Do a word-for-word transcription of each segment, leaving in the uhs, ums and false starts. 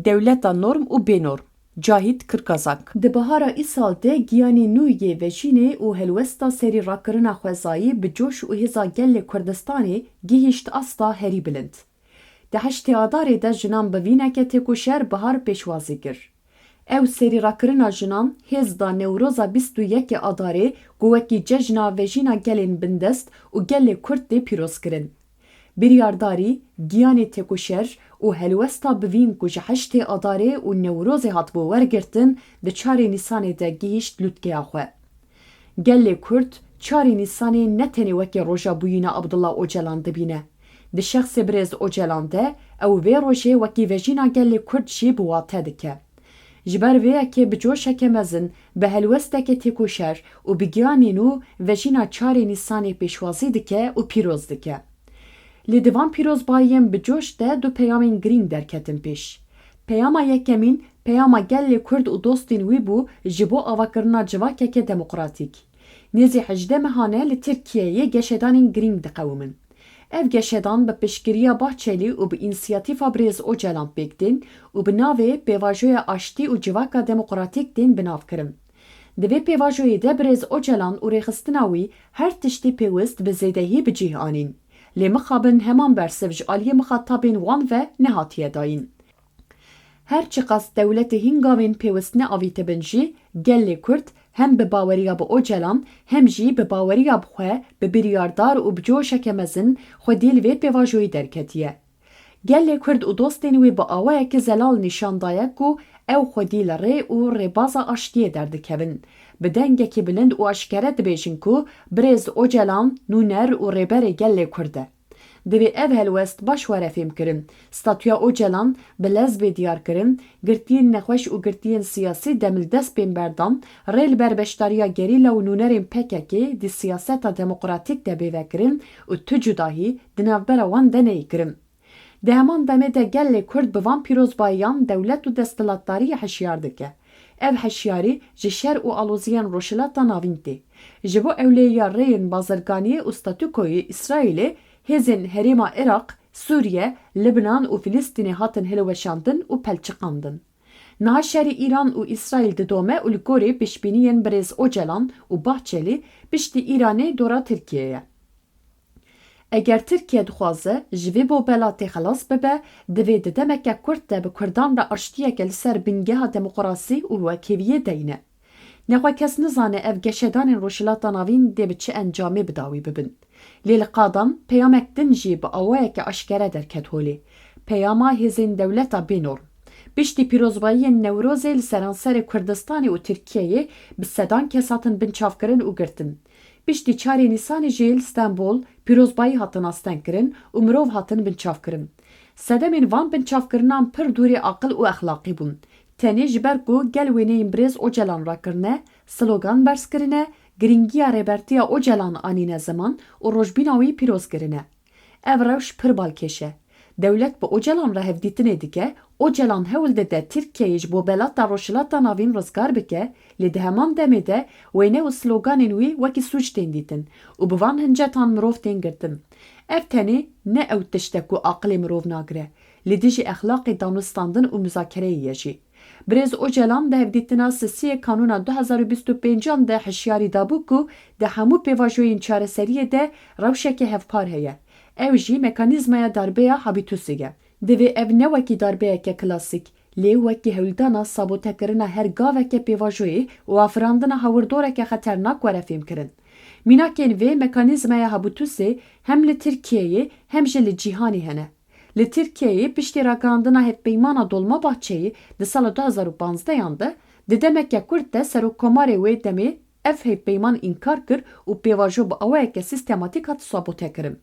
Dewleta norm û bênorm. Cahit Kirkazak. Di bihara îsal de giyanê nû yê vejînê û helwesta serî rakirina xwezayî bi coş û hêza gelê Kurdistanê gihîşt asta herî bilind. Di heştê Adarê de jinan bi vîneke têkoşer bihar pêşwazî kir. Ew serî rakirina jinan hêz da Newroza bîst û yekê Adarê ku wekî cejna vejîna gelên bindest û gelê Kurd tê pîrozkirin. Biryardarî, giyanê têkoşer û helwesta bivîn ku ji heştê Adarê û Newrozê hatibû wergirtin, di çarê Nîsanê de gihîşt lûtkeya xwe. Gelê Kurd çarê Nîsanê ne tenê wekî roja bûyîna Abdullah Ocalan dibîne. Di şexsê birêz Ocalan de ew vê rojê wekî vejîna gelê Kurd jî bi wate dike. Ji ber vê yekê bi coşeke mezin, bi helwesteke têkoşer û bi giyanê nû vejîna çarê Nîsanê pêşwazî dike û pîroz dike. Lê di van pîrozbayiyên bi coş de du peyamên girîng derketin pêş. Peyama yekemîn, peyama gelê Kurd û dostên wî bû ji bo avakirina civakeke demokratîk. Nêzî hejdeh mehan e li Tirkiyeyê geşedanên girîng diqewimin. Ev geşedan bi piştgiriya Bahçelî û bi însiyatîfa birêz Ocalan pêk tên û bi navê Pêvajoya Aştî û Civaka Demokratîk tên binavkirin. Di vê pêvajoyê de birêz Ocalan û rêxistina wî her tiştê pêwist bi zêdehî bi cih anîn. Lê mixabin heman bersiv ji aliyê mixatabên wan ve nehatiye dayîn. Her çiqas dewletê hîn gavên pêwist neavîtibin jî, gelê Kurd hem bi baweriya bi Ocalan, hem jî bi baweriya bi xwe, bi biryardar û bi coşeke mezin xwedî li vê pêvajoyê derketiye. Gelê Kurd û dostên wê bi awayeke zelal nîşan daye ku ew xwedî li rê û rêbaza aştiyê derdikevin. Bi dengekî bilind û aşkere dibêjin ku birêz Ocalan nûner û rêberê gelê Kurd e. Divê ev helwest baş were fêmkirin. Statûya Ocalan bi lezbê diyarkirin, girtiyên nexweş û girtiyên siyasî demildest bên berdan, rê li ber beşdariya gerîla û nûnerên P K K di siyaseta demokratîk de bê vekirin û tu cudahî di navbera wan de neyê kirin. Di heman demê de gelê Kurd bi van pîrozbayiyan dewlet û desthilatdariyê hişyar dike. Ev hişyarî ji şer û aloziyên Rojhilata Navîn tê. Ji bo ewleyiya rêyên bazirganiyê û statûkoyê Îsraîlê, hêzên herêma Iraq, Sûriye, Libnan û Filistînê hatin hilweşandin û pelçiqandin. Niha şerê Îran û Îsraîl didome û li gorî pêşbîniyên birêz Ocalan û Bahçelî piştî Îranê dora Tirkiyê ye. Eger Tirkiye dixwaze ji vê bobelatê xelas bibe, divê di demeke kurt de bi Kurdan re aştiyeke li ser bingeha demokrasî û wekheviyê deyne. Nexwe kes nizane ev geşedanên Rojhilata Navîn dê bi çi encamê bi dawî bibin. Lê li qadan peyamek din jî bi awayeke aşkere derket holê. Peyama hêzên dewleta bê norm. Piştî pîrozbayiyên Newrozê li seranserê Kurdistanê û Tirkiyeyê bi sedan kes hatin binçavkirin û girtin. Piştî çarê Nîsanê jî li Stenbol pîrozbayî hatin astengkirin û mirov hatin binçavkirin. Sedemên van binçavkirinan pir dûrê aqil û exlaqî bûn. Tenê ji ber ku gel wêneyên birêz Ocalan rakirine, slogan berz kirine, girîngiya rêbertiya Ocalan anîne ziman û rojbîna wî pîroz kirine. Ev rewş pir balkêş e. Dewlet bi Ocalan re hevdîtinê dike, Ocalan hewl dide Tirkiyeyê ji bobelata Rojhilata Navîn rizgar bike, lê di heman demê de wêne û sloganên wî wekî sûc tên dîtin û bi van hincetan mirov tên girtin. Ev tenê ne ew tişt e ku aqilê mirov nagire, li dijî exlaqê danûstandin û muzakereyê ye jî. Birêz Ocalan di hevdîtina sisiyê Kanûna du hezar û bîst û pêncan de hişyarî dabû ku di hemû pêvajoyên çareseriyê de rewşeke hevpar heye. Ew jî mekanîzmaya darbeya Habîtusê ye. Divê ev ne wekî darbeyeke klasîk, lê wekî hewldana sabotekirina her gaveke pêvajoyê û afirandina hawirdoreke xeternak were fêmkirin. Mînakên vê mekanîzmaya Habîtusê hem li Tirkiyeyê hem jî li cîhanê hene. Li Tirkiyeyê piştî ragihandina hevpeymana Dolmabahçeyê di sala du hezar û panzdehan de, di demeke kurt de serokkomarê wê demê ev hevpeyman înkar kir û pêvajo bi awayeke sîstematîk hat sabotekirin.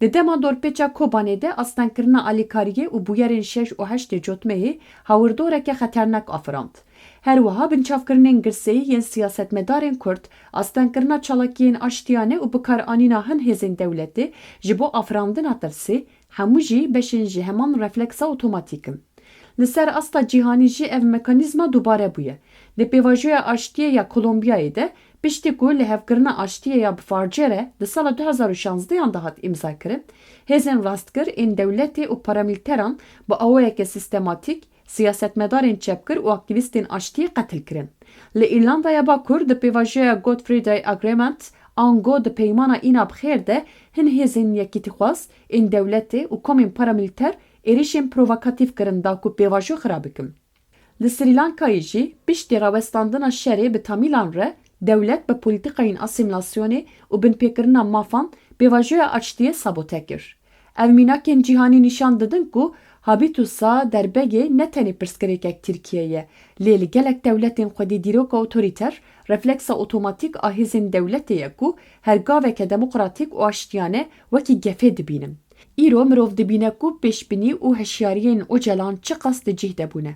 Di dema dorpêça Kobanê de astengkirina alîkariyê û bûyerên şeş û heştê Cotmehê hawirdoreke xeternak afirand. Her wiha binçavkirinên girseyî yên siyasetmedarên Kurd, astengkirina çalakiyên aştiyane û bikaranîna hin hêzên dewletê ji bo afirandina tirsê, hemû jî beşên ji heman refleksa otomatîk in. Li ser asta cîhanî jî ev mekanîzma dubare bûye. Di pêvajoya aştiyê ya Kolombiyayê de, piştî ku lihevkirina aştiyê ya bi Farce re di sala du hezar û şanzdehan de hat îmzakirin, hêzên rastgir ên dewletê û paramîlteran bi awayeke sîstematîk, siyasetmedarên çepgir û aktîvîstên aştiyê qetil kirin. Li Îrlandaya Bakur di pêvajoya Good Friday Agreement, ango di peymana Îna bi Xêr de hin hêzên yekîtîxwaz ên dewletê û komên paramîlîter êrîşên provokatîf kirin da ku pêvajo xira bikin. Li Srî Lankayê jî piştî rawestandina şerê bi Tamîlan re, dewlet bi polîtîkayên asîmîlasyonê û binpêkirina mafan pêvajoya aştiyê sabote kir. Ev mînakên cîhanî nîşan didin ku habîtusa derbeyê ne tenê pirsgirêkek Tirkiyeyê ye, lê li gelek dewletên xwedî dîroka otorîter, refleksa otomatîk a hêzên dewletê ye ku her gaveke demokratîk û aştiyane wekî gefê dibînin. Îro mirov dibîne ku pêşbînî û hişyariyên Ocalan çiqas di cih de bûne.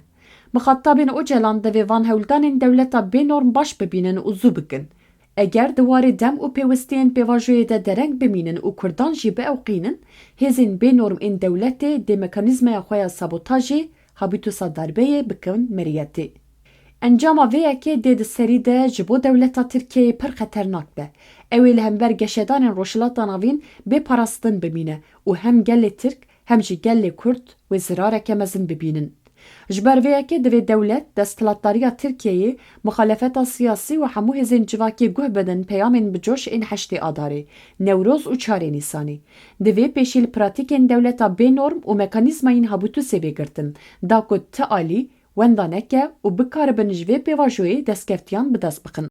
Mixatabên Ocalan divê van hewldanên dewleta bê norm baş bibînin û zû bikin. Eger di warê dem û pêwistiyên pêvajoyê de dereng bimînin û Kurdan jî bieqînin, hêzên bê norm ên dewletê dê mekanîzmaya xwe ya sabotajê, habîtusa darbeyê, bikin meriyetê. Encama vê yekê dê di serî de ji bo dewleta Tirkiyeyê pir xeternak be. Ew ê li hember geşedanên Rojhilata Navîn bê parastin bimîne û hem gelê Tirk hem jî gelê Kurd wê zirareke mezin bibînin. Ji ber vê yekê divê dewlet, desthilatdariya Tirkiyeyê, muxalefeta siyasî û hemû hêzên civakê guh bidin peyamên bi coş ên heştê Adarê, Newroz û çarê Nîsanê. Divê pêşî li pratîkên dewleta bê norm û mekanîzmayên habîtusê bê girtin, da ku ti alî wenda neke û bikaribin ji vê pêvajoyê destkeftiyan bi dest bixin.